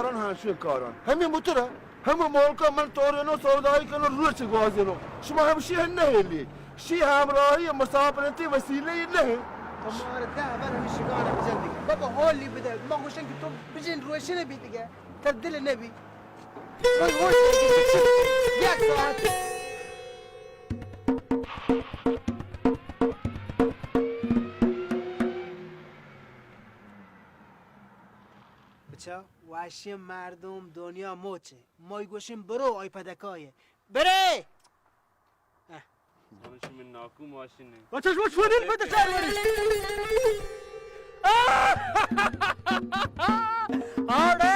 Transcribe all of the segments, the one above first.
کاران، ہنچویں کاران۔ ہمے مترا، ہمے ملکا من تورینو، سودائی کنو، روچ گوازینو۔ شما ہمشی ہن نہ ہیلی۔ شی ہمراہی مسافرتی وسیلہ نہ۔ تو مار دہ بر ہمشی گانا بجن دیگہ۔ بابا ہولی بدہ۔ ما گوشن کہ تو بجن روشن بی دیگہ۔ تر دل نہ بی۔ من ہوش یک ساعت۔ بچا، واشی مردم دنیا موچه. مای گوشیم برو، آی پدکایه. بره! اه. زانو شمی ناکو ماشینه. بچه شما چونین پدر چار وری؟ آره،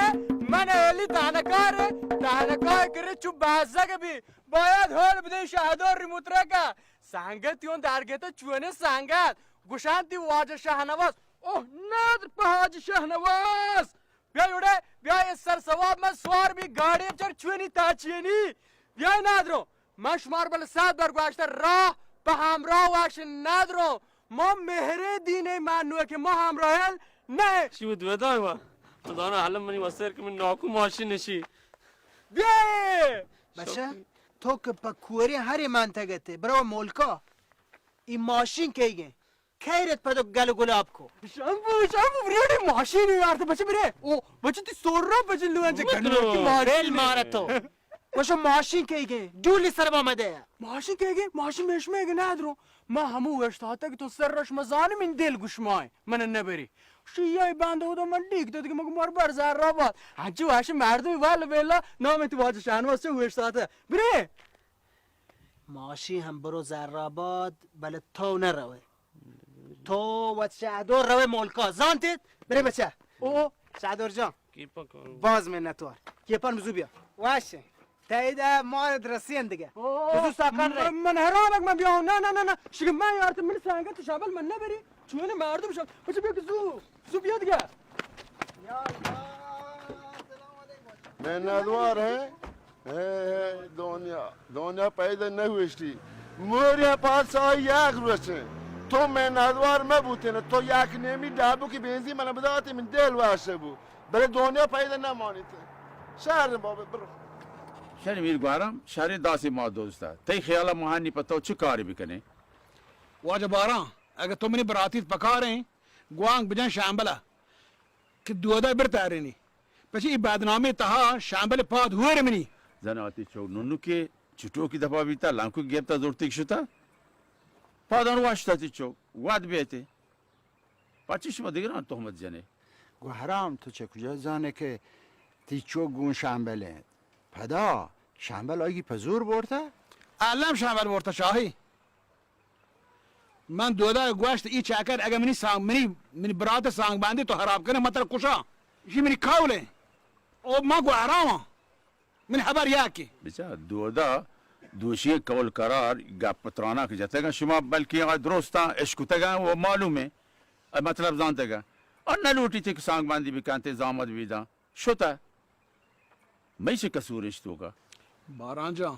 من الی تهنکاره، تهنکای گره چو بازگ بی. باید حال بدهی شهدار ریموترکه. سنگت اون درگته چونه سنگت. گوشان تی واجه شهنواز. اوه، ندر په حاجی شهنواز. بیا یوڑے، بیا اے سر سواب من سوار بی گاڑی چر چونی تاچینی. بیا ندرو. من شمار بل صد بر گوشتہ راہ په همراه واش ندرو. ما مهر دینه من نو که ما همراه نه. شی بود ودای وا. من دانا حالا منی وسر که من ناکو ماشین نشی. بیا. بچه، تو که په کوری هری منطقه تی، برو ملکا. ای ماشین کیگه؟ خیرت پدو گل و گلاب کو. شمبو، شمبو، بریڈی ماشین یار تو بچه بره. او، بچه تی سور را بچه لوان چه گنو کی ماشین. بیل مارا تو. وشو ماشین کیگه؟ جولی سر با مده. ماشین کیگه؟ ماشین مشمه گه ندرو. ما همو وشتاته که تو سر رش مزانم این دل گوشمای. من نبری. شیعه بنده خدا من لیک داد که مگه مار بر زر را باد. هنچی وش مردمی ول بیلا نام تو واجه شهنواز چه وشتاته. بره. ماشی هم برو زرآباد، بلے تو نہ روئے. تو وت شہدور روئے ملکا، زانتیت؟ برے بچہ. او، شہدور جان. باز منتوار. کیپان بزو بیا. واش. تیدا مارت رسین دیگه. او، بزو ساکان رے. من، من حیرانک من بیاؤں. نہ، نہ، نہ، نہ. شکر من یارت من سنگت شابل من نہ بری. چون مردم شد. بچہ بیا کہ زو، زو بیا دیگه. یا اللہ، السلام علیکم. منتوار ہیں. اے، اے، دنیا، دنیا پیدا نہ ہوشتی. موری پادشاہ یک روچے. تو منتوار مہ بوتین، تو یک نیمی ڈابو کی بینزی من بداتی من دل واشے بو. بلے دنیا پیدا نہ مانیت. شہر بابا برو. شہر میر گوارم، شہر داسی ما دوستا. تئی خیالا ما ہنی پہ تو چہ کاری بکنیں؟ واجہ باران، اگہ تو منی براتیت پکاریں، گوانک بجن شامبلا کہ دودا بر تارینی. پچی ای بدنامی تہا شامبل پاد ہور منی. زناتی چو ننو کہ چٹو کی دفعہ بیتا، لانکو گیپتا زورتی شتا. پادان واشتا تی چو، واد بیتے. پچی شما دیگران تہمت جنے. گو حرام، تو چہ کجا زانے کہ تی چو گون شامبل انت؟ پدا شامبل آئی پہ زور بورتا؟ الم شامبل بورتا شاہی. من دودا گوشت، ای چاکر اگہ منی سانگ، منی، منی برات سانگ بندی تو حراب کنے، من ترا کشاں. اشی منی قول ہے. او من گو حرام ہاں. منی حبر یاکی. بچا دودا دوشی قول قرار گپ ترانا کہ جتگا شما بلکہ آ درستاں اشکتگا و معلوم ہے. آ مطلب زانتگا. آ نہ لوٹی تے کہ سانگ بندی بکنتے زامت بیداں. شتہ. مئی چہ قصور اش توکا؟ باران جان،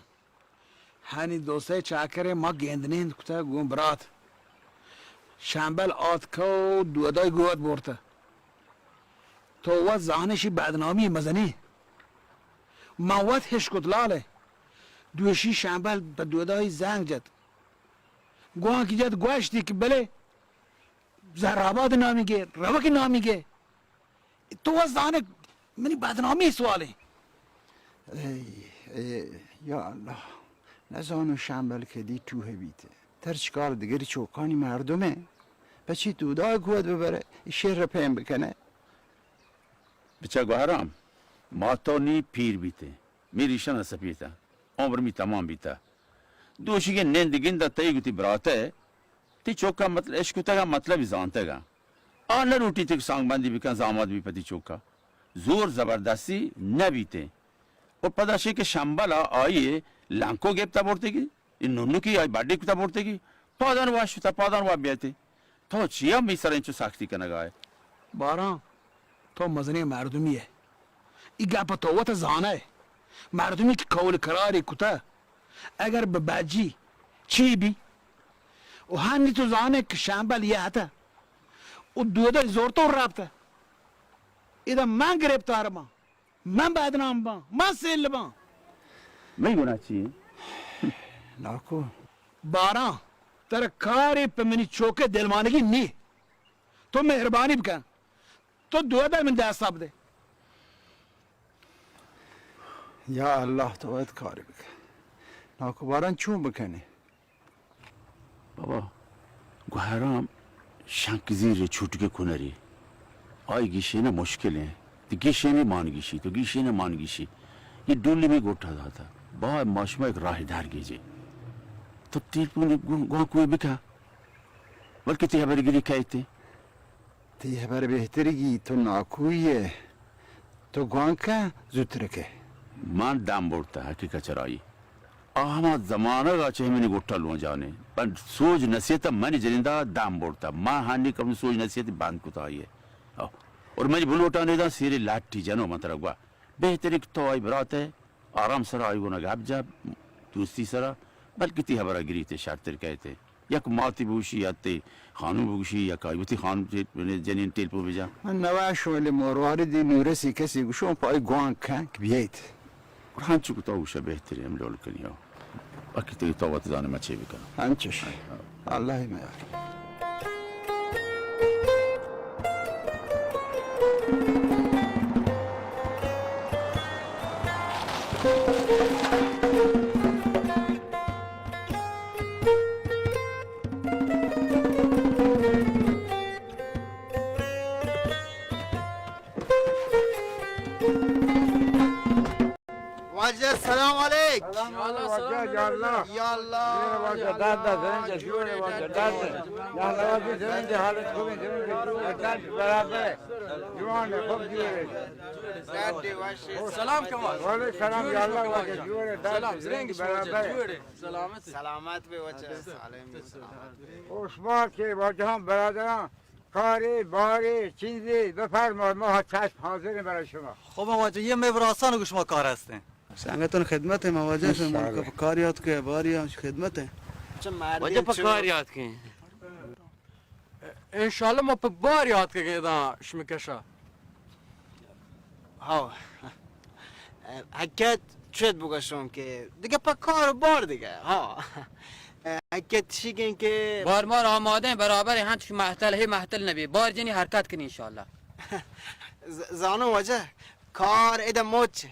ہنی دو سئے چاکرے ما گند نند کتہ گوں برات. شمبل آتکہ و دودای گوات برتہ. تو وت زانشی بدنامی مزنی. من وت ہشکت لالہ. دوشی شمبل پہ دودای زنگ جت. گوانکی جت گوشتی کہ بلے زہرآباد نامی گے، روک نامی گے. تو وت زانگ منی بدنامی سوالیں. اے، اے، یا اللہ، نزانو شمبل کدی ٹوہ بیت. ترچکار دگری چوکانی مردمے، پچی تو دا گوت ببرے، شیر پیم بکنے. بچا گوہرام، ما تو نی پیر بیتے، می ریشان سپیتا، عمر می تمام بیتا. دوشیگیں نند گند ء تئی گوں تئی برات ء تئی چک ء مطل-، اشکتگ ء مطلبی زانتگ ء آ نہ لوٹیت کہ سانگ بندی بکن زامات بی پہ تئی چک ء. زور زبردستی نہ بیت انت. و پدا شے کہ شمبل ء آئی ء لنکو گپت ء برتگی، اے ننکی آئی بڈی کت ء برتگی، پادان وش شت ء پادان وش بیت. تو چیا می سر انچو سختی کنگ ء ئے؟ باران، تو مزنیں مردمی ئے. ای گپ تو وت زانئے. مردمی کہ قول قراری کتہ، اگر بہ بجی چی بی؟ و ہنی تو زانے کہ شمبل یہتہ و دودہ زورتو رپتہ. ادا من گرفتار باں. من بدنام باں، من سیل باں۔ منی گناہ چی ایں؟ ناکو۔ باران، ترا کارے پہ منی چوکے دلمانگی نی۔ تو مہربانی بکن، تو دو ہزار من دست بدے۔ یا اللہ، تو باید کارے بکن۔ ناکو باران چون بکنی؟ بابا، گوہرام شنک زیر چوٹکے کنری۔ آئی گیشینہ مشکل ایں۔ تو گیشینی، مان گیشی، تو گیشینہ، مان گیشی۔ یہ ڈولی می گوٹا داتا۔ با ما شما ایک راہ در گیجے۔ تو تیلپون گو-، گوانکوی بکن۔ بلکہ تی ہبر گری کئیتے۔ تی ہبر بہتری گی، تو ناکوئی ئے۔ تو گوانک زوتر کئے۔ من دم برتا حقیقت چرائی۔ آ ہما زمانگ ء چہ منی گٹا لونجانے۔ من سوج نصیحت ء منی جنیندا دم برتا۔ من ہنی کم سوج نصیحت بند کتا آئی ء۔ او۔ اور منی بلوٹانے دا سیرے لاٹی جنو من ترا گوا۔ بہتر کہ تو آئی برات ئے، آرام سرا آئی گونا گپ جا، دوستی سرا، بلکہ تی ہبرا گریتے شرتر کئیتے۔ یک ماتی بگوشی یا تی خانم بگوشی یا کائی وتی خانم تے-، جنین ٹیلپو بجا۔ من نوا شولی مرواری دی نورسی کسی گوشوں پای گوان کن کہ بیایت۔ اور ہنچو کہ تو گوشے بہترین ہم ڈول کنی ہو۔ باقی تو، تو وت زانے ما چے بکنم۔ ہنچش۔ ہاں، ہاں۔ اللہ میار۔ واجہ سلام علیک۔ سلام علیک واجہ، یا اللہ۔ یا اللہ۔ واجہ داد دا زنگ جوڑے واجہ داد۔ یا اللہ واجہ زنگ حالت کو زنگ برابر ہے۔ جوان ہے، خوب جوڑے۔ سلام کمال۔ وعلیکم سلام، یا اللہ واجہ جوڑے داد۔ سلام، زنگ برابر ہے۔ سلامت۔ سلامت بے واجہ۔ سلام۔ عثمان کے واجہ برادران۔ کارے، بارے، چیزے، بفرما، ما چشم حاضریں برای شما۔ خب، ما واجہ، یہ مئے براسان گو شما کار ہستیں۔ سنگتون خدمت ما واجہ، شما انشاءاللہ۔ ملک پہ کار یاد کہ باری ہم خدمت ہے۔ اچھا، مردم واجہ پہ چو- کار یاد کہ۔ انشاءاللہ ما پہ بار یاد کہ گئے داں شما کشا۔ ہاو۔ حقیقت چت بگوشوں کہ دگہ پہ کار و بار دگہ، ہاں۔ حقیقت چیگیں کہ بار مار آمادہ ہیں، برابر ہیں، ہنچ محتل ہے، محتل نبی۔ بار جنی حرکت کنی انشاءاللہ۔ ز-، زانو واجہ، کار ادا موچ،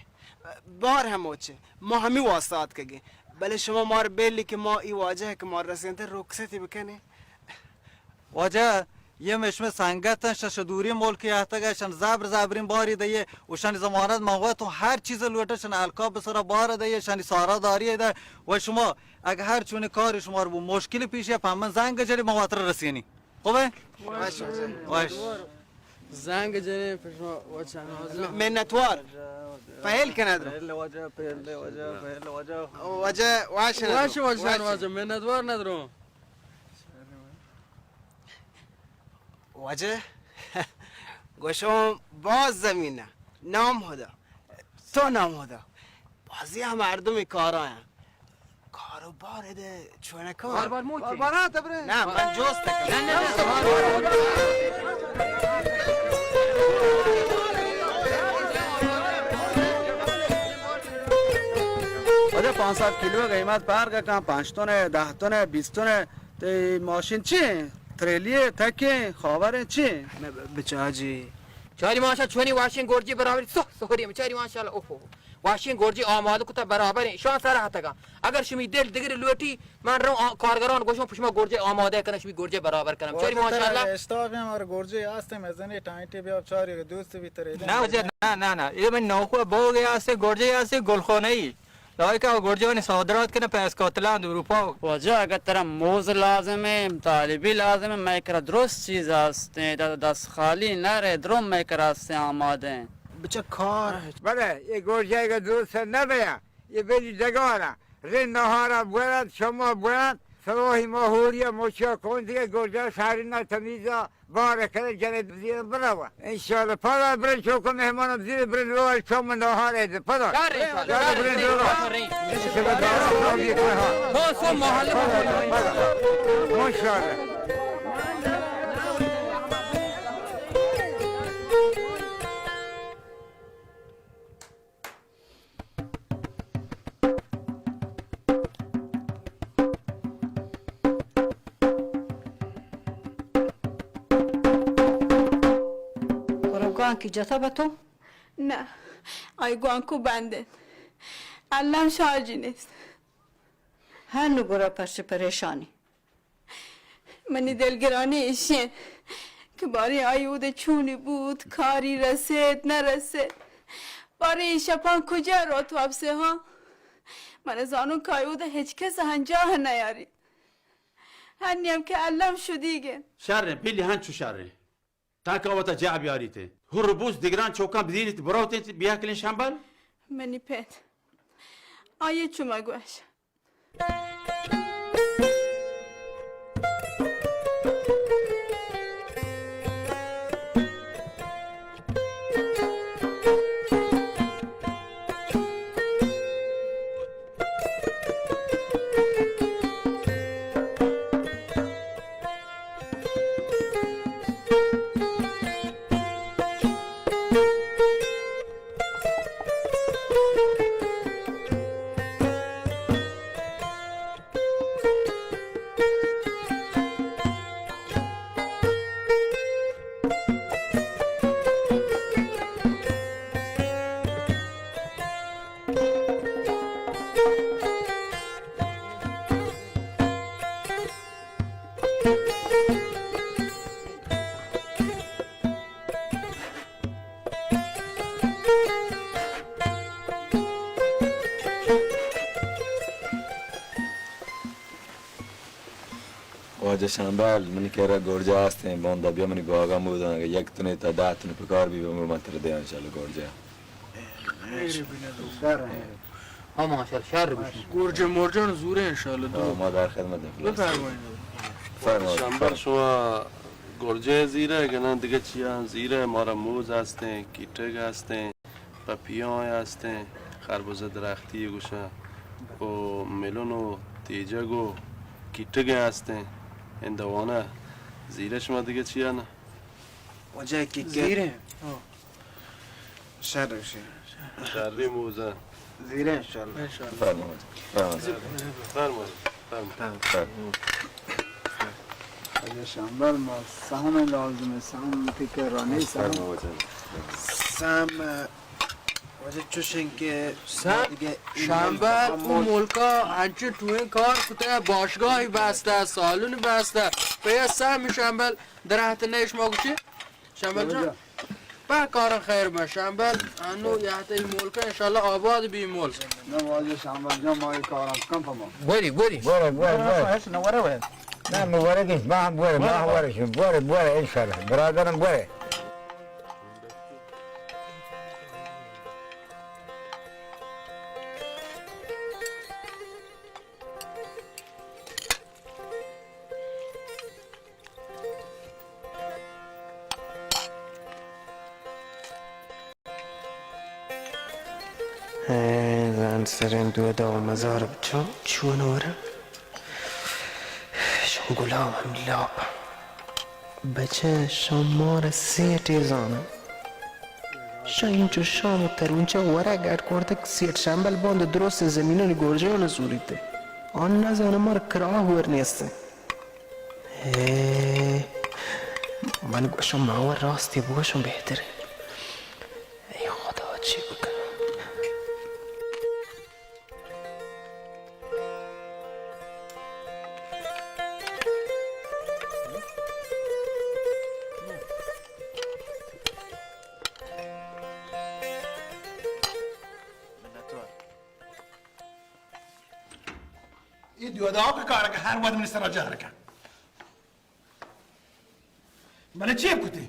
بار ہم موچ۔ ما ہمی واسطہ آتکگیں۔ بلے شما مار بیلی کہ ما ای واجہ کہ مار رسینتے رخصتی بکنیں۔ واجہ، یہ مئے شمئے سنگت انت، شش دوری ملکی آتگ، شن زبر زبرین باری دئیے، و شانی ضمانت من وت ہر چیز لوٹے، شن الکاب سرا بار دئیے، شانی سارا داری دئے، و شما اگہ ہر چونی کاری شما رو مشکل پیش یا، پہ من زنگ جنی، من واتر رسینی۔ خوبے؟ وش، وش۔ وش۔ زنگ جنی، پہ شما وش۔ منتوار۔ پہل کنے درو۔ پہل واجہ، پہل واجہ، پہل واجہ۔ واجہ، وش ندرو۔ وش، وش، وش۔ واجہ، منتوار ندرو۔ واجہ، گوشوں باز زمین ء نام ہدا، تو نام ہدا، بازی ہم مردمی کارا ہیں۔ کاروبار دے چونکا۔ کاروبار موچی۔ کاروبار آتا برے۔ نہ، من جوست کنم۔ نہ، نہ، نہ۔ واجہ پانچ سد کلو قیمت پرگ کن، پانچ تن، دہ تن، بیست تن۔ تئی ماشین چی ایں؟ تریلی ایں، تک ایں، خاور ایں، چی ایں؟ نہ، ب-، بچا جی۔ چاری ماشا چونی واشین گورجی برابری، سو، سوری، چاری ماشاءاللہ، اوہو۔ واشین گورجی آمادہ کتا برابر ایں، شان سر ہتگا۔ اگر شمی دل دگری لوٹی، من رو آ-، کارگران گوشم، شما گورجی آمادہ کنم، شمی گورجی برابر کنم۔ چاری ماشاءاللہ۔ اشتاف ہمارا گورجی آستے، مزنی ٹائنٹی بیا چاری دوست بھی ترے۔ نہ، واجہ، نہ، نہ، نہ۔ یہ من نوکو بوگے آستے، گورجی آستے، گلخانہ ای۔ لائق ء گرجانی صادرات کنه په اسکاتلند، اروپا. واجہ، اگر ترا موز لازم ہے، طالبی لازم ہے، مئے کرا درست چیز ہستیں، د-، دست خالی نہ رہے، درم مئے کرا ہستیں، آمادہ ہیں. بچہ کار. بلے، یہ گرجہ اگر درست نہ بیا، یہ بری ڈگارا، رے نہارا بورد، شما بورد، سواہی ماہوریا مچیا کون دیگه گرجہ شہری نہ تمیزا. بار کنه جنه بزیر بروا. انشاءالله. پدا برن چوکو مهمان بزیر برن رو چوم نهار اید. پدا. شهر انشاءالله. شهر برن رو. شهر انشاءالله. دارا رو بی کوه ها. تو سو محله. پدا. پدا. ماشاءالله. گوانکی جتا بہ تو؟ نہ، آئی گوانکو بند انت۔ الم شارجی نیست۔ ہنو گڑا پرچہ پریشانی؟ منی دلگرانی ایشی انت کہ باریں آئی اود چونی بوت، کاری رسیت، نہ رسیت۔ باریں اے شپاں کجا روت وپسے ہاں؟ من زانوں کہ آئی اود ہچ کس ہنجاہ نیاریت۔ ہنی ہم کہ الم شدیگ انت۔ شر انت، بلی ہنچو شر انت۔ تاکہ وتا جاہ بیاریت۔ ہر روز دگران چوکاں بدیریت، بروت انت، بیا کلیں شمبل۔ منی پت، آئی چو مگوش۔ واجہ شمبل، منی کرا گورجا ہستیں، باندا بیا منی باغا موداں، اگہ یک تنے تا دہ تنے پکار بی، بمرو من ترا دیاں انشاءاللہ گورجا۔ شر۔ ہاں، ماشاءاللہ، شر بشی۔ گورجے مورجان زورے انشاءاللہ، درو۔ ما در خدمت ہیں، خلاص۔ بفرمائیے۔ فرمائیے۔ شمبل، شما گورجے زیرے کہ نہ دگہ چیاں زیرے؟ مارا موز ہستیں، کیٹگ ہستیں، پپیاں ہستیں، خربزہ درختی گوشاں، او ملون و تیجگ و کیٹگ ہستیں، ہندوانہ زیرے، شما دگہ چیاں نہ؟ واجہ کیکر۔ زیریں۔ ہاں۔ شر بشی۔ شری موزہ۔ زیریں انشاءاللہ۔ انشاءاللہ۔ فرمائیت۔ فرمائیت۔ فرمائیت۔ فرمائیت۔ فرمائیت۔ واجہ شمبل، ما سہم لازم، سہم تکہ رانی سہم۔ فرمائیت۔ سہم، واجہ چوشیں کہ سہم، دگہ شمبل، او ملکا انچو ٹوئیں کار کتہ، باشگاہی بستہ، سالونی بستہ، پہ سہم شمبل۔ درہت نہ، شما گوشی؟ شمبل جان۔ پہ کارا خیر بہ شمبل، انو یہتے ملک انشاءاللہ آباد بی ملک۔ نہ واجہ شمبل جان، ما اے کارا کم پہ ما۔ بوری، بوری۔ بوری، بوری، بوری۔ نہ، نہ، ہیچ نہ ورے وے۔ نہ، مو ورے گیش، ما بوری، ما ورے شو، بوری، بوری، انشاءاللہ۔ برادرم بوری۔ اے زان سریں دو دو مزار بچو چون ورا شو گلام ہم لاپ۔ بچہ شمار سیٹے زاناں۔ شاہ اینچو شام و ترونچہ ورگ اڈ کرتگ، سیٹ شمبل باند درست زمینانی گورجان زوریت۔ آن نزاناں مار کراہ ور نیست۔ ہے، من گوشم، ما و راستی بگوشم بہتر۔ اے خدا، چی بکنم؟ اے دیودا کہ کار کہ ہر وقت منی سرا جار کن۔ بلے چے بکتے؟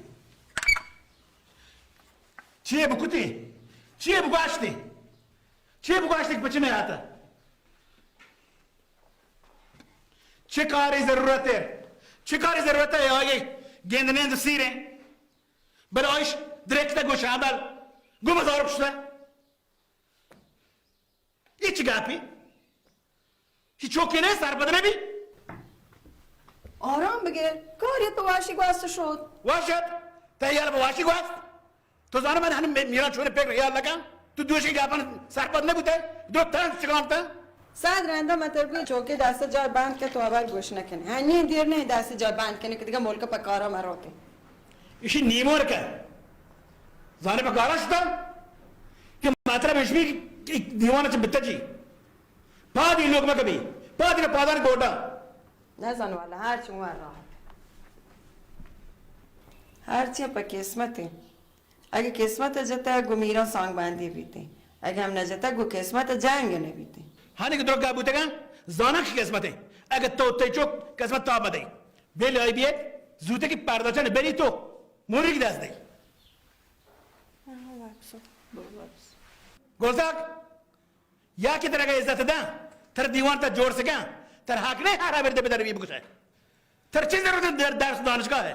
چے بکتے؟ چے بگوشتے؟ چے بگوشتے کہ پچ نیاتا؟ چے کاری ضرورت ہے؟ چے کاری ضرورت ہے؟ آگے گند نیند سیریں۔ بلے آئیش درکتا گو شامبل۔ گو مزار پشتا۔ اے چی گپے؟ چی چوکے نہ، سرپد نہ بی؟ آرام بگر، کاری تو واشی گوست شد۔ واشت؟ تئی یال بہ واشی گوست؟ تو زانہ من ہنی میران چونے پکر یال لگا؟ تو دوشی گپان سرپد نہ بوتے؟ دو تن چکانتا؟ صد رندا من تربی چوکے دست جار بند کہ تو ہبر گوش نہ کنے۔ ہنی دیر نہیں دست جار بند کنے کہ دیگہ ملک پہ کارا مروتے۔ ایشی نیمور کن۔ زانے پہ کارا شتا کہ مطلب اشمی کہ دیوان چ بتجی۔ پادی لوگ مکبی۔ پادی نہ پادان گوڈا۔ نزان والا، ہر چون وار راحت۔ ہر چی پہ قسمت۔ اگہ قسمت جتہ گو میران سانگ بندی بیتیں، اگہ ہم نہ جتہ گو قسمت جنگ نہ بیتیں۔ ہانی کہ درگا بوتگاں، زاناں کہ قسمت ایں۔ اگہ تو تئی چک قسمت تاب مدئی، بیل آئی بیت، زوتے کہ پردہ چن بری تو، موری کی دست دئی۔ گلزاک، یا کہ ترا اگہ عزت داں، تر دیوان تا جوڑ سکاں، تر حق نہیں ہر ہبر دے بدر بی بکشے۔ تر چی ضرورت در-، درس دانشگاہ ہے؟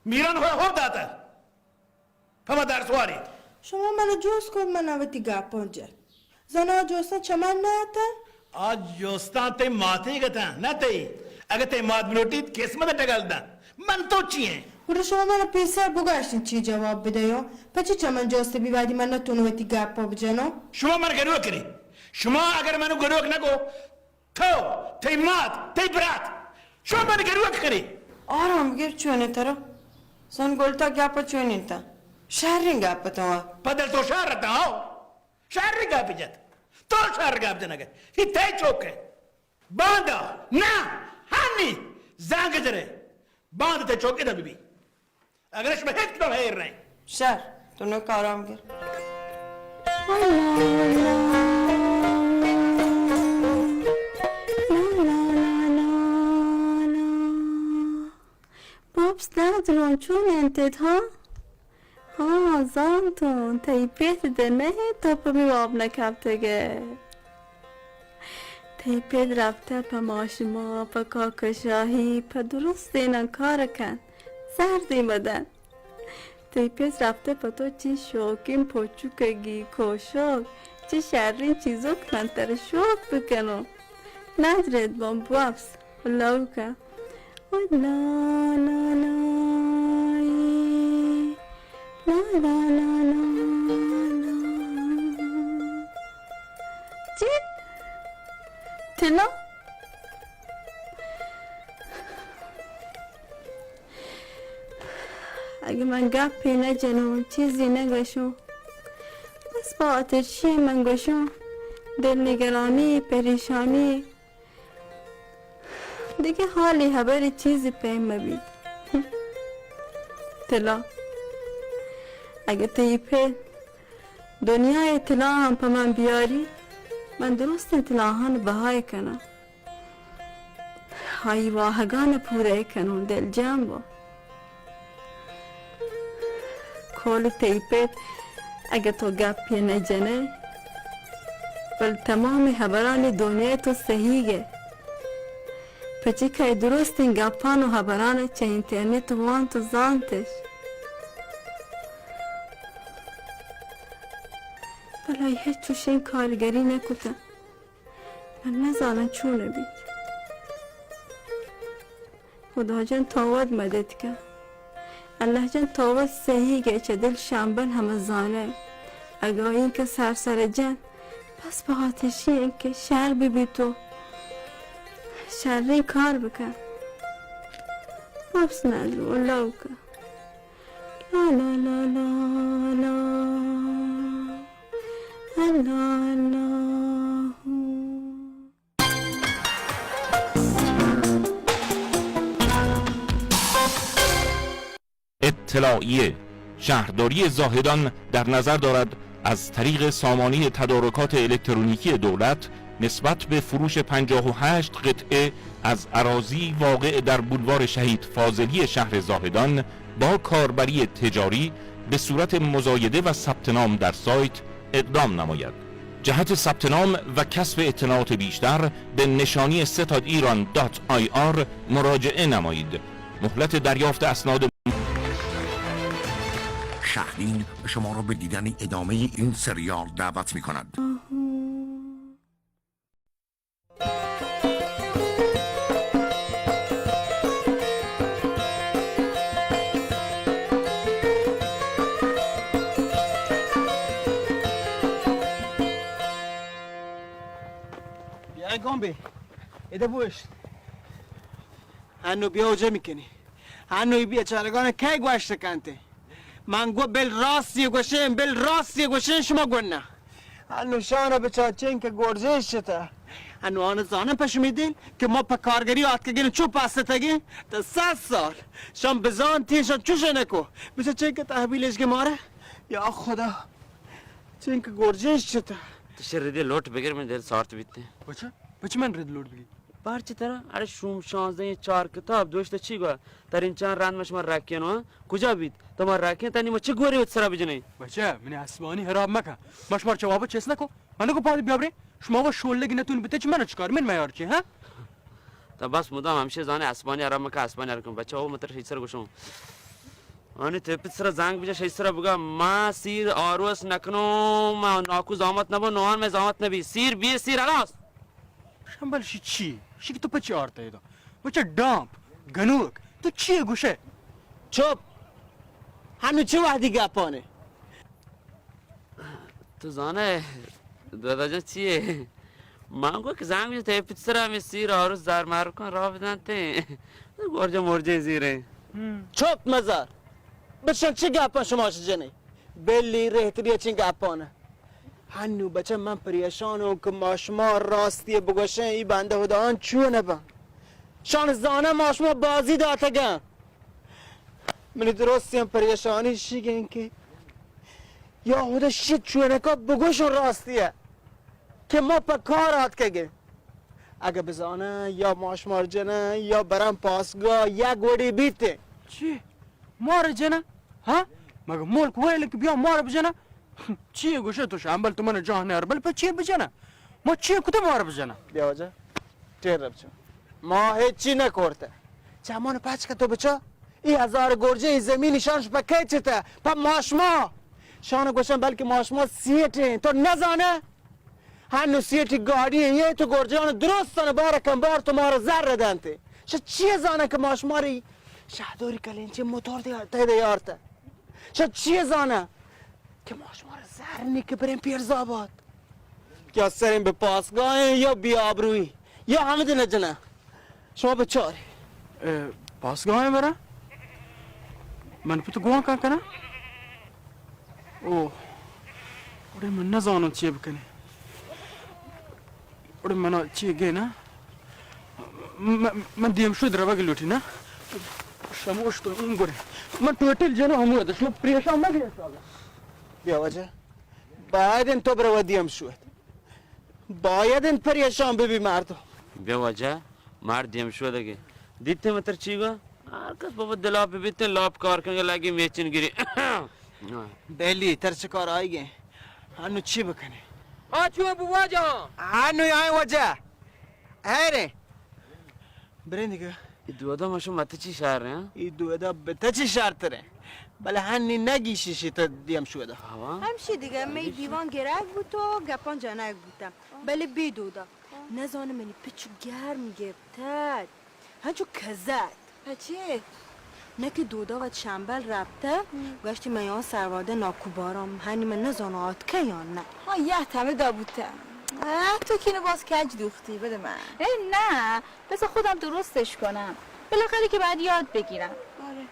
میران ہو، ہو داتا۔ پہ ما درس واری۔ شما من جوست کت، من وتی گپاں جت۔ زنا جوستاں چمن نہ اتاں؟ آ جوستاں تئی ماتے گتاں، نہ تئی۔ اگہ تئی مات بلوٹیت، قسمت ٹگل داں۔ من تو چی ہیں؟ گڑا شما من پیسر بگشتیں چی جواب بدیو؟ پچی چمن جوست بی وادی من نتونو وتی گپا بجنو؟ شما من گروک کرے۔ شما اگر منو گروک نہ کو، تو، تئی مات، تئی برات، شما من گروک کرے۔ آرام گیر چونے ترا۔ زن گلتا گپا چونے تا۔ شرین گپ تو۔ پدل تو شر تا ہو۔ شر گپ جت۔ تو شر گپ جنگے۔ ہی تئی چوک ہے۔ باندا، نہ، ہنی، زانگ جرے۔ باند تئی چوک ادا بی۔ اگر شما ہچ کدام ہیر نہیں۔ شر، تو نوک آرام گر۔ بابس، دردرون چون انت ات، ہاں؟ ہاں، زانتون، تئی پت دے نہیں تو پہ می واب نہ کپتگے۔ تئی پت رفتہ پہ ماشما، پہ کاکشاہی، پہ درستیناں کار کن، زردی مدن۔ تئی پت رفتہ پہ تو چی شوقین پچوکگی، کوشک، چی شرین چیزک من تر شوق بکنو۔ ندرت بان بوپس، لوکا۔ او لا لا لا، لا لا لا لا لا۔ چی؟ تلا؟ اگہ من گپے نہ جنوں، چیزے نہ گوشوں، بس پہ ہاتر چی من گوشوں، دل نگرانی، پریشانی، دگہ حالی ہبری چیزی پیم مہ بیت۔ تلا، اگہ تئی پت دنیائے تلاہاں پہ من بیاری، من درستیں تلاہان بہائے کناں۔ آئی واہگان پورہ کنوں، دلجم بو۔ کول تئی پت، اگہ تو گپے نہ جنئے، بل تمام ہبرانی دنیا تو سہیگ ئے۔ پچی کہ درستیں گپان و ہبران چہ انٹرنیٹ وانت و زانتش۔ بلے آئی ہچ چوشیں کارگری نہ کتہ۔ من نزاناں چون بیت۔ خدا جان تو وت مدد کن۔ اللہ جان تو وت سہیگ ئے، چہ دل شمبل ہمہ زانئے۔ اگاں اینکہ سر سر جن، بس بہ ہاتشی انت کہ شر بہ بیت و شریں کار بکن۔ بس نہ لوکا۔ لا لا لا لا لا۔ اللہ اللہ۔ اطلاعیه: شهرداری زاهدان در نظر دارد از طریق سامانهٔ تدارکات الکترونیکی دولت نسبت به فروش پنجاه و هشت قطعه از اراضی واقع در بولوار شهید فاضلی شهر زاهدان با کاربری تجاری به صورت مزایده و ثبت نام در سایت اقدام نماید. جهت ثبت نام و کسب اطلاعات بیشتر به نشانی ستاد ایران دات آی آر مراجعه نمایید. مهلت دریافت اسناد شهرین شما را به دیدن ادامهٔ این سریال دعوت می‌کند. بیا گم بی. ادا بوشت. هنو بیا اوجه می‌کنی. هنو ای بیا چارگان کی گوشت کنته. من گو بل راستی گوشیں، بل راستی گوشیں، شما گو نہ. انو شان بچا چنک گورجیش چتا. انو آن زانن پہ شمی دل کہ ما پہ کارگری آتکگین چو پاستگین تا صد سال. شان بزان تین شان چوش نکو. بچا چنک تحویلش گے مارا. یا خدا، چنک گورجیش چتا. تو شر دے لوٹ بگر من دل سارت بیتے. بچا، بچا من رد لوٹ بگی. بارچی ترا؟ اڑے شوم شانزدہ چار کتاب دوشت چی گوا؟ ترین چان رند مش ما رکین وا. کجا بیت؟ تو ما رکین تنی ما چی گوری وت سرا بجنی؟ بچا، منی آسمانی حراب مکن. مش مار جواب چیس نکو. من کو پاد بیابرے. شما وا شولگی نتون بیتے چی من چکار؟ من میار چی، ہاں؟ تا بس مدام ہمشے زانے آسمانی حراب مکن، آسمانی حراب کن. بچا، او متر شی سر گوشوں. آنی تے پت سرا زنگ بجا، شی سرا بگا، ما سیر آروس نکنو، ما ناکو زامت نبو، نوان میں زامت نبی. سیر بی سیر الاس. شمبل شی چی؟ شی کہ تو پچی آرتا ایدا؟ بچا ڈامپ، گنوک، تو چی گوشے؟ چپ! ہنو چه وحدی گپانه؟ تو زانه دادا جان چیه؟ من گو که زنگ بجن ته پت سرا می سیر آروس زر مر کن را بدن ته. گورجه مرجه زیره. چپ مزار! بچن چه گپان شما جنه؟ بلی رهتری چین گپانه. هنو بچه من پریشانم که ما شما راستی بگوشن، ای بنده خدا آن چونه بن؟ شان زانه ما شما بازی داتگن. منی درستیں پریشانی شیگیں که یا خدا شی چونکا بگوشن راستی که ما په کار آتکگیں. اگه بزانه یا ما شما جنه یا برن پاسگاه یک وڑی بیتیں. چی؟ مار جنه؟ ها؟ مگه ملک ویل که بیا مار بجنه؟ چی گوشه تو شمبل، تو من جاه نر، بل په چی بجنه؟ ما چی کته مار بجنه؟ بیا واجه، ٹیر رب چون. ما هیچی نکرته. چمان پچ که تو بچا، ای هزار گرجه، ای زمین شانش په کی چته؟ په ماشما. شان گوشن بلکه ماشما سیٹیں، تو نزانه؟ هنو سیٹی گاڑی یه تو گرجان درستان بار کن بار تو مارا زر دنته. ش چی زانه که ماشما ری شهداری کلینچه موتور دی ته دیارته؟ چه چی زانه که ما شما را زر نی که بریم پیرزآباد؟ یا سرین به پاسگاهین یا بی آبرویی یا همه دنه جنه. شما بچاری. اه، پاسگاهین برا؟ من پت گوان کن کنه؟ اوه. اڑے من نزانم چی بکنی. اڑے منا چی گے نا؟ م-، من دیم شود روگ لوٹی نا؟ شموش تو اون گورے. من ٹوٹل جنو ہمو دش، من پریشان مگے. بیا واجہ، باید انت تو برو دیم شود. باید انت پریشان ببی مردم. بیا واجہ، مرد دیم شودگے. دیتے متر چی گو؟ ہر کس بابا دلاپ بیتے، لاپ کار کنگے لگی میچن گری. بلی، تر چکار آئی گے؟ انو چی بکنے؟ آ چون بو واجہ؟ انو آئیں واجہ. ہیرے. برین دیگه. ای دودا مشو مت چی شهر نه؟ ای دودا بته چی شهر تره. بله هنی نگیشی شی تا دیم شودا. آوا؟ همشی دیگه، می دیوان گرک بوت و گپان جنک بوتم. بله بی دودا. نزانم منی پچو گرم گپتد. هنچو کزد. پچه؟ نه که دودا وت شمبل رپته، گوشتی من یا سرواده ناکو بارام، هنی من نزانم آتکه یا نه. ها، یه تمه دا بوته. اه، تو کینو باز کج دوختی، بده من. ای نه، بذار خودم درستش کنم. بالاخره که باید یاد بگیرم. آره.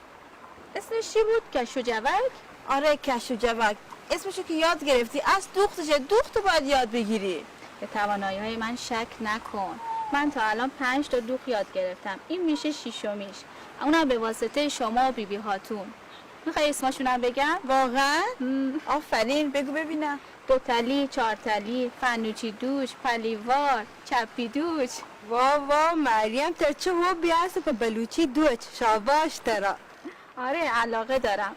اسمش چی بود؟ کش و جوک؟ آره، کش و جوک. اسمشو که یاد گرفتی، از دوختشه، دوخت باید یاد بگیری. به توانایی‌های من شک نکن. من تا الان پنج تا دوخت یاد گرفتم. این می‌شه شیشمیش. اونم به واسطهٔ شما و بی‌بی خاتون. می‌خوای اسمشونم بگم؟ واقعاً؟ مم. آفرین، بگو ببینم. دو تلی، چهار تلی، فنوچی دوش، پلیوار، چپی دوش. وا وا، مریم، ترا چه حبی هست په بلوچی دوچ. شاباش ترا. آره، علاقه دارم.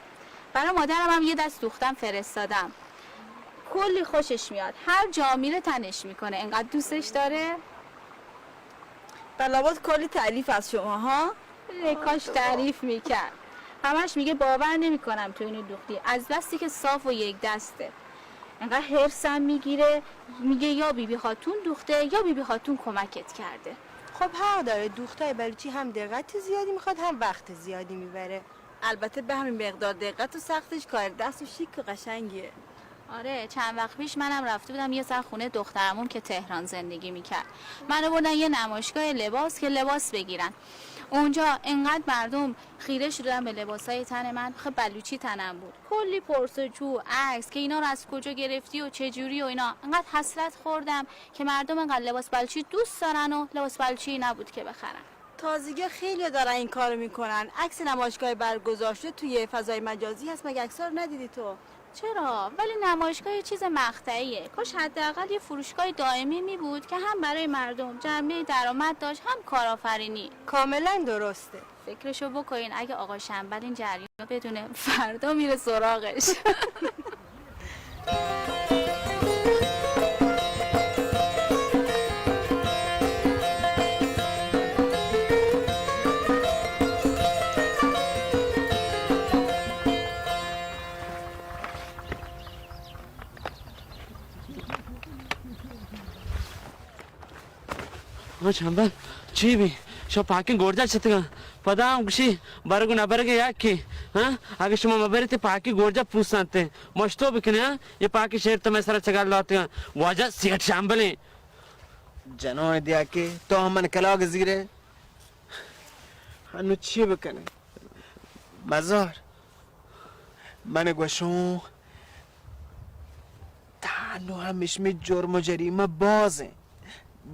برای مادرم هم یه دست دوختم فرستادم. کلی خوشش میاد. هر جا میره تنش می‌کنه. انقدر دوستش داره. بلابد کلی تعریف از شما، ها؟ ای کاش تعریف می‌کرد. همش میگه باور نمی‌کنم تو اینو دوختی. از بسی که صاف و یک دسته. انقدر حرصم می‌گیره، میگه یا بی‌بی خاتون دوخته یا بی‌بی خاتون کمکت کرده. خب حق داره، دوختای بلوچی هم دقت زیادی می‌خواد هم وقت زیادی می‌بره. البته به همین مقدار دقت و سختش کار دست و شیک و قشنگیه. آره، چند وقت پیش منم رفته بودم یه سر خونه دخترمون که تهران زندگی می‌کرد. منو بردن یه نمایشگاه لباس که لباس بگیرم. اونجا انقدر مردم خیره شدن به لباسای تن من، خب بلوچی تنم بود. کلی پرس و جو، عکس که اینا رو از کجا گرفتی و چه جوری و اینا. انقدر حسرت خوردم که مردم انقدر لباس بلوچی دوست دارن و لباس بلوچی نبود که بخرن. تازگی خیلی دارن این کارو می‌کنن. عکس نمایشگاه برگذاشته توی فضای مجازی هست، مگه عکس‌ها رو ندیدی تو؟ چرا؟ ولی نمایشگاه یه چیز مقطعیه. کاش حداقل یه فروشگاه دائمی می‌بود که هم برای مردم جنبهٔ درآمد داشت، هم کارآفرینی. کاملاً درسته. فکرشو بکنین، اگه آقا شنبل این جریان رو بدونه، فردا میره سراغش. ها شنبل، چی بی؟ شما پاکیں گورجا چتگاں. پدا ہم گوشی، برگ و نبرگ یکی. ہاں؟ اگه شما مبرت پاکیں گورجا پوسنت. مشتو بکنه، ہاں؟ یہ پاکیں شیر تو میں سر چگل لاتگاں. واجہ سیٹ شنبلیں. جنون دیا کہ تو ہم من کلاگ زیرے. ہنو چی بکنه؟ مزار. من گوشوں، تانو ہم اشمی جرم و جریمہ بازیں.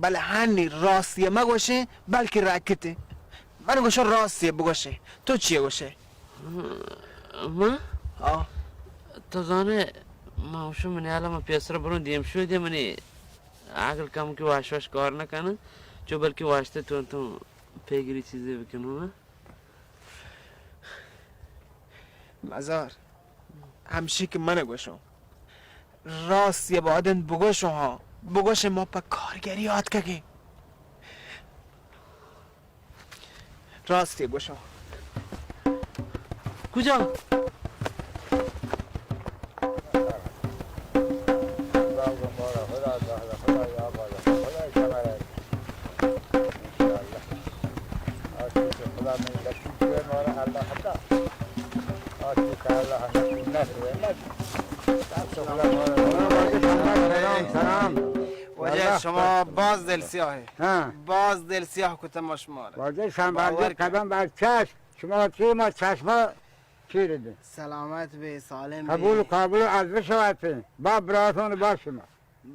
بلے ہنی راستی مہ گوشیں، بلکہ راکتیں. من گوشوں راستی بگوشیں. تو چی گوشے؟ من؟ آ. تو زانے، من گوشوں منی حالا من پیسر بروں دیم شو دے منی عقل کم کہ واش واش کار نہ کنن، چو بلکہ واشتے تو تو پیگری چیزے بکنوں نا. مزار، ہمشی کہ من گوشوں. راست یہ بادن بگوشوں ہاں، بگوشیں ما پہ کارگری آتکگیں. راستی گوشوں. کجا؟ واجہ، شما باز دل سیاہ ئے. ہاں. باز دل سیاہ کتہ ما شما را. واجہ شمبل باور کن. قدم بر چشم. شما چی ما چشما چیر دیں. سلامت بے، سالم بے. قبول، قبول، ارزش واتیں. با براتون با شما.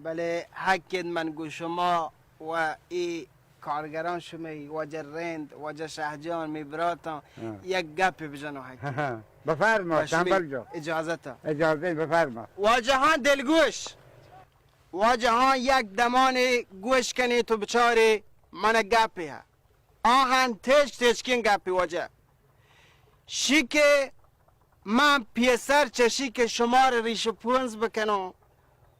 بلے حق من گو شما و ای کارگران شمئی، واجہ رند، واجہ شہجان، می براتاں، ہاں. یک گپے بجنوں حق. بفرما، شمبل جو. اجازت. اجازت، بفرما. واجہاں دلگوش، واجہاں یک دمانے گوش کنی تو بچارے من گپے ہا. آہن تچک تچکیں گپے واجہ. شی کہ من پیسر چشی کہ شمار ریش و پونز بکنوں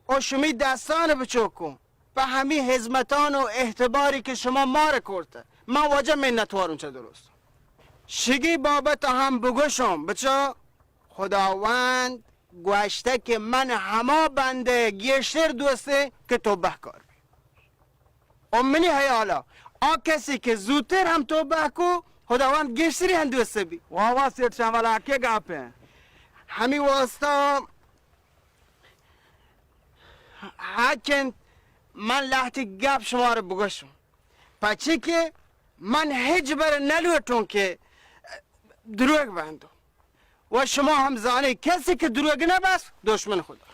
و شمی دستان بچوکوں پہ ہمی ہزمتان و اعتباری کہ شما مار کرتہ، من واجہ منتواروں چہ درست. شگی بابت ہم بگوشوں، بچا خداوند گوشتہ کہ من ہما بندہ گیشتر دوستیں کہ تو بہکار بی. و منی حیالا آ کسی کہ زوتر ہم تو بہکو، خداوند گیشتری ہم دوست بی. واہ واہ سیٹ شمبل، حقیں گپ ایں. ہمی واسطہ حق انت من لہتی گپ شمار بگوشوں. پچی کہ من ہچ بر نلوٹوں کہ دروگ بندوں. و شما ہم زانے کسی کہ دروگ نہ بس دشمن خدا.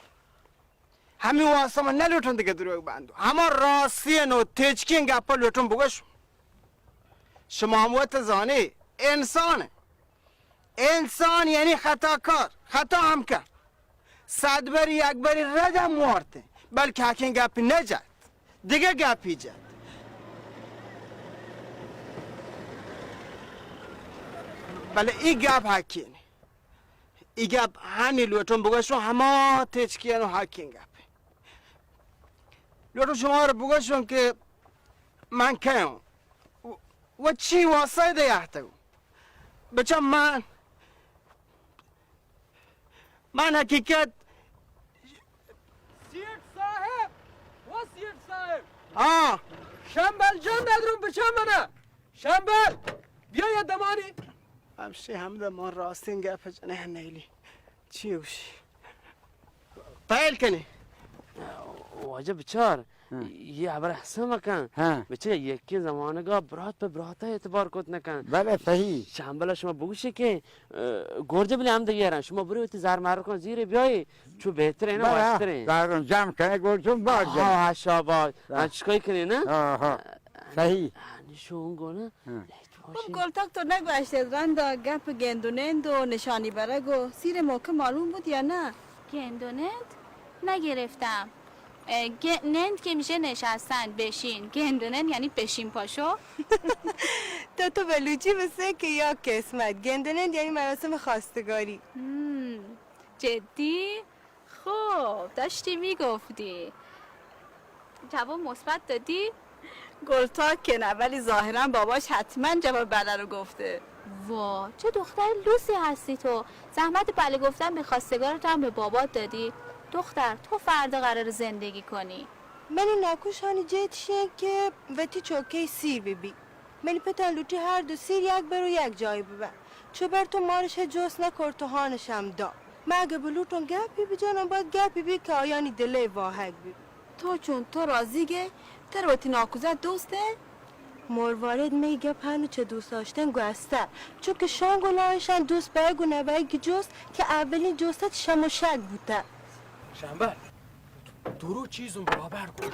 ہمی واسطہ من نلوٹوں دگہ دروگ بندوں. ہما راستین و تچکیں گپا لوٹوں بگوشوں. شما ہم وت زانے انسان. انسان یعنی خطاکار، خطا ہم کن. صد بری یک بری رد ہم وارتیں، بلکہ حقیں گپ نجت، دگہ گپی جت. بلے ای گپ حقیں. ای گپ ہنی لوٹوں بگوشوں، ہما تچکین و حقیں گپ. لوٹوں شما را بگوشوں کہ من کئے اوں و، و چی واسطہ دے آتگوں. بچا من، من حقیقت. سیٹ صاحب، و سیٹ صاحب. ہاں. شمبل جان ندروں بچا منا. شمبل، بیا یا دمانی. ہمشی ہمدا ما راستین گپ جنہ نیلی. چی گوشی؟ پہل کنی. واجہ بچار، ہاں۔ یہ ہبر ہسا مکن۔ ہاں۔ بچے یکی زمانگا برات پہ براتا اعتبار کت نکن۔ بلے صحیح۔ شامبلا شما بگوشے کہ، اه، گورجے بلے ہم دیگرن۔ شما برو وتی زر مر کن زیرے بیائے۔ چو بہترین، بلے، وشترین۔ زر جمع کنے گورجے باز جمع۔ ہاں، ہاں، شاباش۔ ہاں۔ ہاں، چکائی کنے نا؟ ہاں، ہاں۔ صحیح۔ ہاں، نشون گو نا۔ ہاں۔ خب گلتاک تو نگوشتید رندا گپ گند و نند و نشانی برگ و سیر موقع معلوم بود یا نه؟ گند و نند نگرفتم. اه، گ-، نند که می‌شه نشستن، بشین. گند و نند یعنی بشین پاشو. تو، تو بلوچی بسه که یا قسمت. گند و نند یعنی مراسم خواستگاری. هم، جدی؟ خب، داشتی می‌گفتی. جواب مثبت دادی؟ گلتاک که نه، ولی ظاهراً باباش حتماً جواب بله رو گفته. وا، چه دختر لوسی هستی تو. زحمت بله گفتن به خواستگارت هم به بابات دادی. دختر، تو فردا قرار زندگی کنی. منی ناکوشانی جیت شیه که وتی چوکه سی بی بی. منی پتان لوٹی ہر دو سیر یک بر و یک جای ببن. چو بر تو مارش جست نکرت و ہانش ہم دا. من اگه بلوٹون گپی بجانم، باید گپی بی که آیانی دلی واہگ بی. تو چون تو راضی گه، تر وتی ناکوزه دوسته؟ مروارید می گپ ہنو چه دوست داشتن گوسته. چون که شان گلایشان دوست بایگ و نبایگ جست که اولین جست شم و شک بوته. شنبه. درو چیزم برابر کن.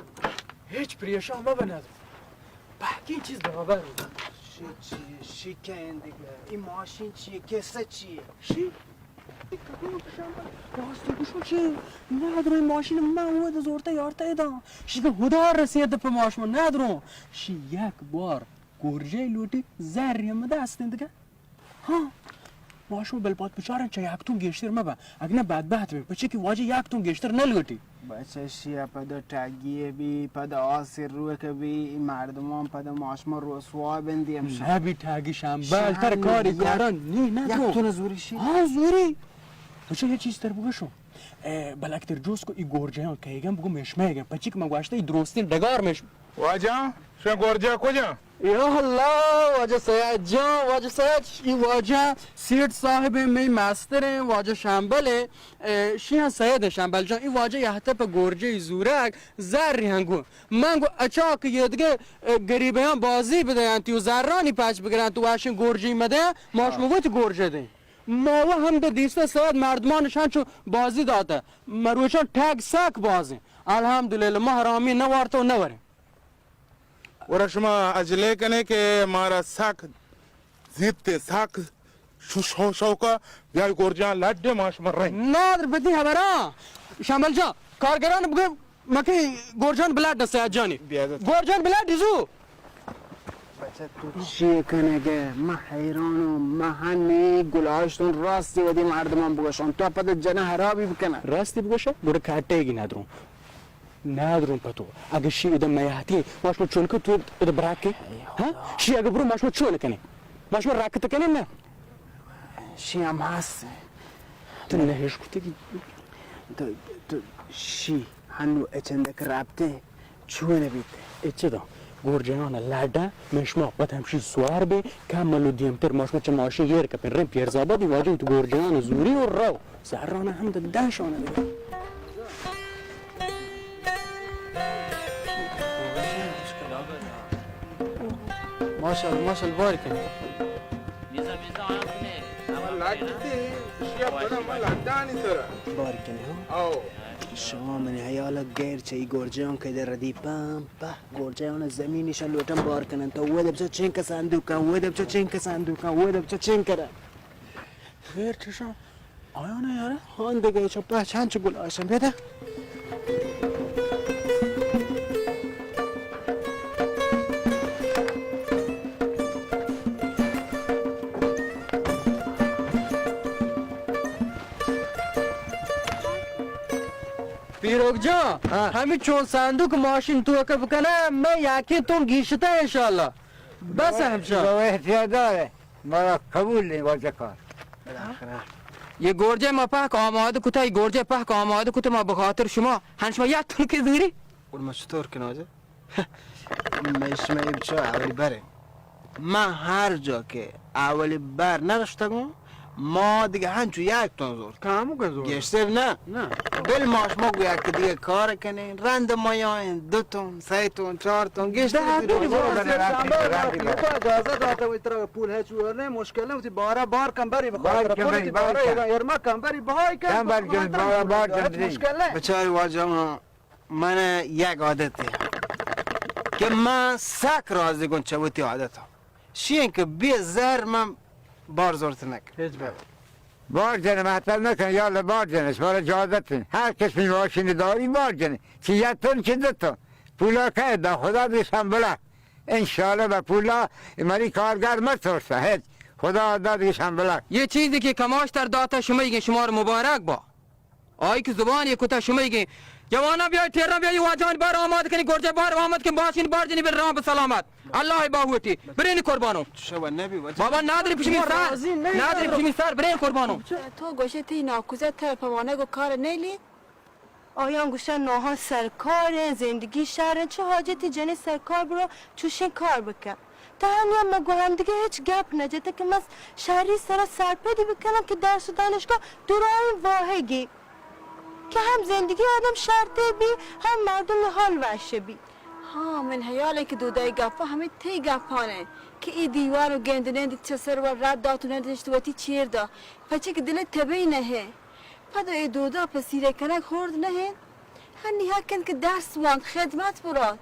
هیچ پریشان مبه ندارم. بهترین چیز برابر کن. شی چیه؟ شی که این دیگه؟ این ماشین چیه؟ کسه چیه؟ شی؟ راست گوشو چه؟ ندارم این ماشین من اود زورته یارته ایدان. شی که هدار رسید په ماشما ندارم. شی یک بار گرجه لوٹی زر یم دست دیگه. ہاں، ما شما بلپات بچارن چہ یک تون گیشتر مبہ، اگہ نہ بدبخت بیں، پچے کہ واجہ یک تون گیشتر نہ لوٹی. بچہ شیا پدا ٹگی بی، پدا آسر روک بی، ای مردمان پدا ما شما رسوا بندی امشب. نہ بی ٹگی شمبل، تر کاری کاران نی نہ یک درو. تون زوری شی؟ ہاں زوری. بچہ یہ چیز تر بگشو. اے، بلک تر جوست کو ای گورجیان کئیگن بگو مشمئیگن، پچے کہ من گوشتہ ای درستین ڈگار مش. واجہ، شما گورجا کجا؟ یا اللہ، واجہ سید جان، واجہ سید، ای واجہ سیٹ صاحب ہیں، می مستر ہیں، واجہ شمبل ہے، اے، شیان سید ہیں شمبل جان، ای واجہ یہتہ پہ گورجے زورگ زر ہنگو. من گو اچاک یہ دگہ، اے، گریبیان بازی بدیان تیو زرانی پچ بگران تو واشن گورجی مدیان، ما شما وت گورجے دیں. ما و ہم دو دیستا سید مردمانشان چو بازی داتا. مروچان ٹگ سک بازیں. الحمدللہ، ما حرامی نوارتا و نوریں. ورا شما عجلے کنے کہ مارا سک زیت، سک شو-، شو-، شوکا، بیای گورجان لڈ ما شما رنگ. نادر بدی حبرا. شمبل جان، کارگران بگو مکی گورجان بلڈ سید جانی. بیا دے. گورجان بلڈ زو. بچہ تو چی کنگے؟ ما حیرانم، ما ہنی گلاشتون راستی ودی مردمان بگشان. تو پد جنہ حرابی بکنہ. راستی بگشہ، گڑا کاٹے گی ندرون. ندرون پتو. اگہ شی ادا میاتی، ماشما چون کن تو ادا براکے؟ ہاں؟ شی اگہ برو ماشما چون کنے؟ ماشما رکت کنے نہ؟ شی ہم ہست. تو نہش کتے کی؟ تو، تو شی ہنو اچندک رابطے چون بیت؟ اچ دا گورجیان لڈا من شما پت ہمشی سوار بے، کم ملو دیمتر ماشما چہ ماشین گر کپن رن پیرزابادی واجہ تو گورجیان زوری و رو. زرانہ ہم دہ شانہ دگہ. ماشاءاللہ، ماشاءاللہ، بارک اللہ. لگتے، شیا بنا ما لگانی سرا. بارک اللہ. آؤ. شما من حیال غیر چہ ای گورجان کہ در ردیپم، پہ گورجان زمینش لوٹم بار کنن. تو وہ دبچا چین کا صندوق کا، وہ دبچا چین کا صندوق کا، وہ دبچا چین کرا. خیر چشم. آیا نه یاره؟ هان دیگه چه پهچان چه گل آشم بده. پیروک جان، ها. همی چون صندوق ماشین تو که بکنه، من یکی تون گیشته انشالله. بس همشان. بابا احتیاط داره. مارا قبول نی واجہ کار. یہ گورجے ما پہک آمادہ کتا، یہ گورجے پہک آمادہ کتا ما بخاطر شما، ہن شما یک تنکے دوری؟ اور ما چطور کن واجہ؟ من شما یہ بچا اولی برے. من ہر جا کہ اولی بر نرشتگوں، ما دیگه هنچو یک تن زور. کمو که زور. گیشتر نه. نه. بل ما شما گو یک دیگه کار کنین. رند ما یا این دو تن، سه تن، چهار تن، گیشتر ده، دیگه برو بزن. رند، رند، رند. تو اجازه داته و ترا پول هیچ ور نه، مشکل نه، تی بارا بار کم بری بخاطر بار کم پول بری، تی بار بارا کم. ایران، ایرما کم بری، بهای کم، بار تو کم، کمتر بار، بار کم هیچ بری. مشکل نه. بچاری واجه ما من یک عادتے کہ من سک راضی گون چہ وتی عادتا، شین کہ بے زر من بار زورت نکن. هیچ بر. بار جن مطلب نکن، یا بار جن، شمارا اجازت ہیں. ہر قسمی ماشین داری بار جن، چی یک تن چی دو تن. پولا کہ دا خدا دی سنبلا. انشاءاللہ با پولا مری کارگر مترسا، ہیچ. خدا داد دی سنبلا. یہ چیزی کہ کماش تر داتا شمئیگیں، شمار مبارک با. آئی کہ زبان یہ کتا شمئیگیں. جوانا بیای، تیرا بیای، واجان بار آماد کنی، گرجہ بار آماد کنی، باشین بار جنی بر رام سلامت. اللہ باہوٹی. برین قربانو. شو نبی وجہ. بابا نادری پشمی سر. نادری پشمی سر، برین قربانو. تو گوشے تی ناکوزہ تر پوانگ و کار نیلی؟ آیان گوشن ناها سرکار، زندگی شهر، چه حاجتی جنی سرکار برو چوشین کار بکن؟ تا همی هم مگو هم دیگه هیچ گپ نجته که من شهری سرا سرپدی بکنم که درس و دانشگاه دورایین واهگی که هم زندگی آدم شرطه بی، هم مردم حال وشه بی. ها، من حیاله که دودای گپا همه تی گپانه که ای دیوار و گندنه دی چه سر و رد دات و ندشت وتی چیر دا، پچه که دل تبی نهه. پدا اے دودا پسیرے کنگ ہورد نہ انت۔ ہنی حق انت کہ درس وانت، خدمت برات۔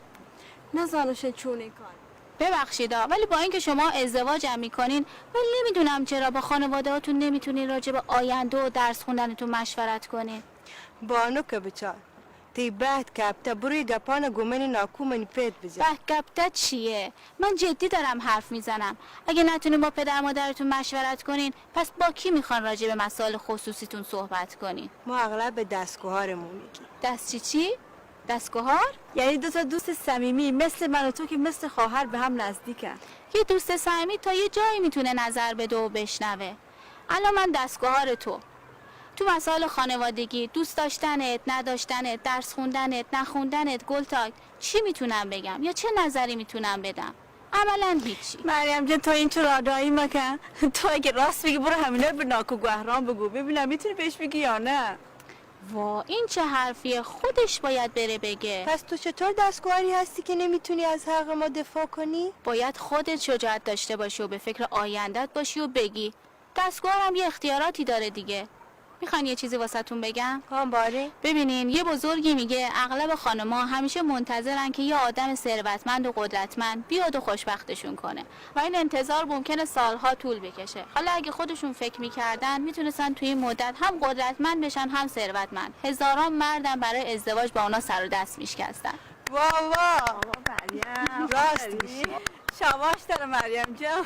نزانشن چونیں کار۔ ببخشید آ، ولی با اینکه شما ازدواج هم می‌کنین، ولی نمی‌دونم چرا با خانواده‌هاتون نمی‌تونین راجع به آینده و درس خوندنتون مشورت کنین۔ بانک بچار، تی بحت کپته، برو ای گپانا گو منی ناکو منی پت بجن۔ بحت کپته چیه؟ من جدی دارم حرف می‌زنم۔ اگه نتونین با پدر مادرتون مشورت کنین، پس با کی می‌خوان راجع به مسائل خصوصیتون صحبت کنین؟ ما اغلب به دستگوهارمون می‌گیم۔ دست چی چی؟ دستگوهار؟ یعنی دو تا دوست صمیمی مثل من و تو که مثل خواهر به هم نزدیکن۔ یه دوست صمیمی تا یه جایی می‌تونه نظر بده و بشنوه۔ الان من دستگوهار تو، تو مسائل خانوادگی، دوست داشتنت، نداشتنت، درس خوندنت، نخوندنت، گلتاک، چی می‌تونم بگم یا چه نظری می‌تونم بدم؟ عملاً هیچی۔ مریم جان، تو اینچو رادایی مکن۔ تو اگه راست بگی، برو همینا به ناکو گوهران بگو، ببینم می‌تونی بهش بگی یا نه۔ وا، این چه حرفیه؟ خودش باید بره بگه۔ پس تو چطور دستگوهاری هستی که نمی‌تونی از حق ما دفاع کنی؟ باید خودت شجاعت داشته باشی و به فکر آیندت باشی و بگی، دستگوهارم یه اختیاراتی داره دیگه۔ می‌خواین یه چیزی واسه‌تون بگم؟ ها، باره. ببینین، یه بزرگی میگه اغلب خانما همیشه منتظرن که یه آدم ثروتمند و قدرتمند بیاد و خوشبختشون کنه و این انتظار ممکنه سالها طول بکشه. حالا اگه خودشون فکر می‌کردن، می‌تونستن توی این مدت هم قدرتمند بشن، هم ثروتمند. هزاران مردم برای ازدواج با اونا سر و دست می‌شکستن. واه، واه. بابا مریم، راست آفرین. می‌گی. شاباش داره مریم جان.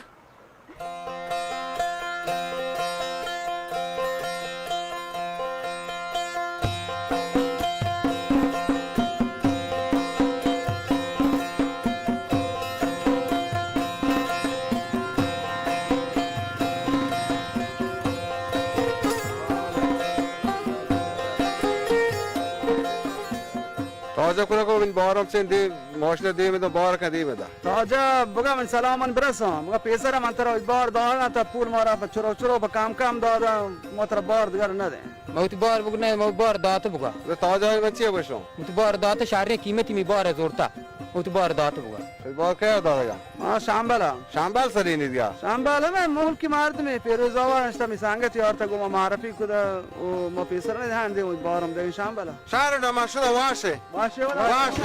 تازہ کنگ ءَ من بارم چین دیم، ماشین دیم دا، بار کن دیم دا۔ تازہ بگا من سلامان برسان، بگا پیسر من ترا بار دانا تا پول مارا پہ چرو چرو پہ کم کم دادا، ما ترا بار دگر نہ دیں۔ ما وتی بار بگو نہ، ما بار دات بگا۔ تازہ من چی بشم؟ وتی بار دات شہری قیمتی می بار زورتا۔ وتی بار دات بگا۔ بار کیا دادا؟ ما شامبلا۔ شامبل سرینی دیا۔ شامبل ہمے ملکی مردمے، پیروز آوا نشتا، می سنگت یارتا گو ما معرفی کدا و ما پیسر نہ دہن دے و بارم دے شامبلا۔ شہر ڈما شدا واش۔ واش۔ واش۔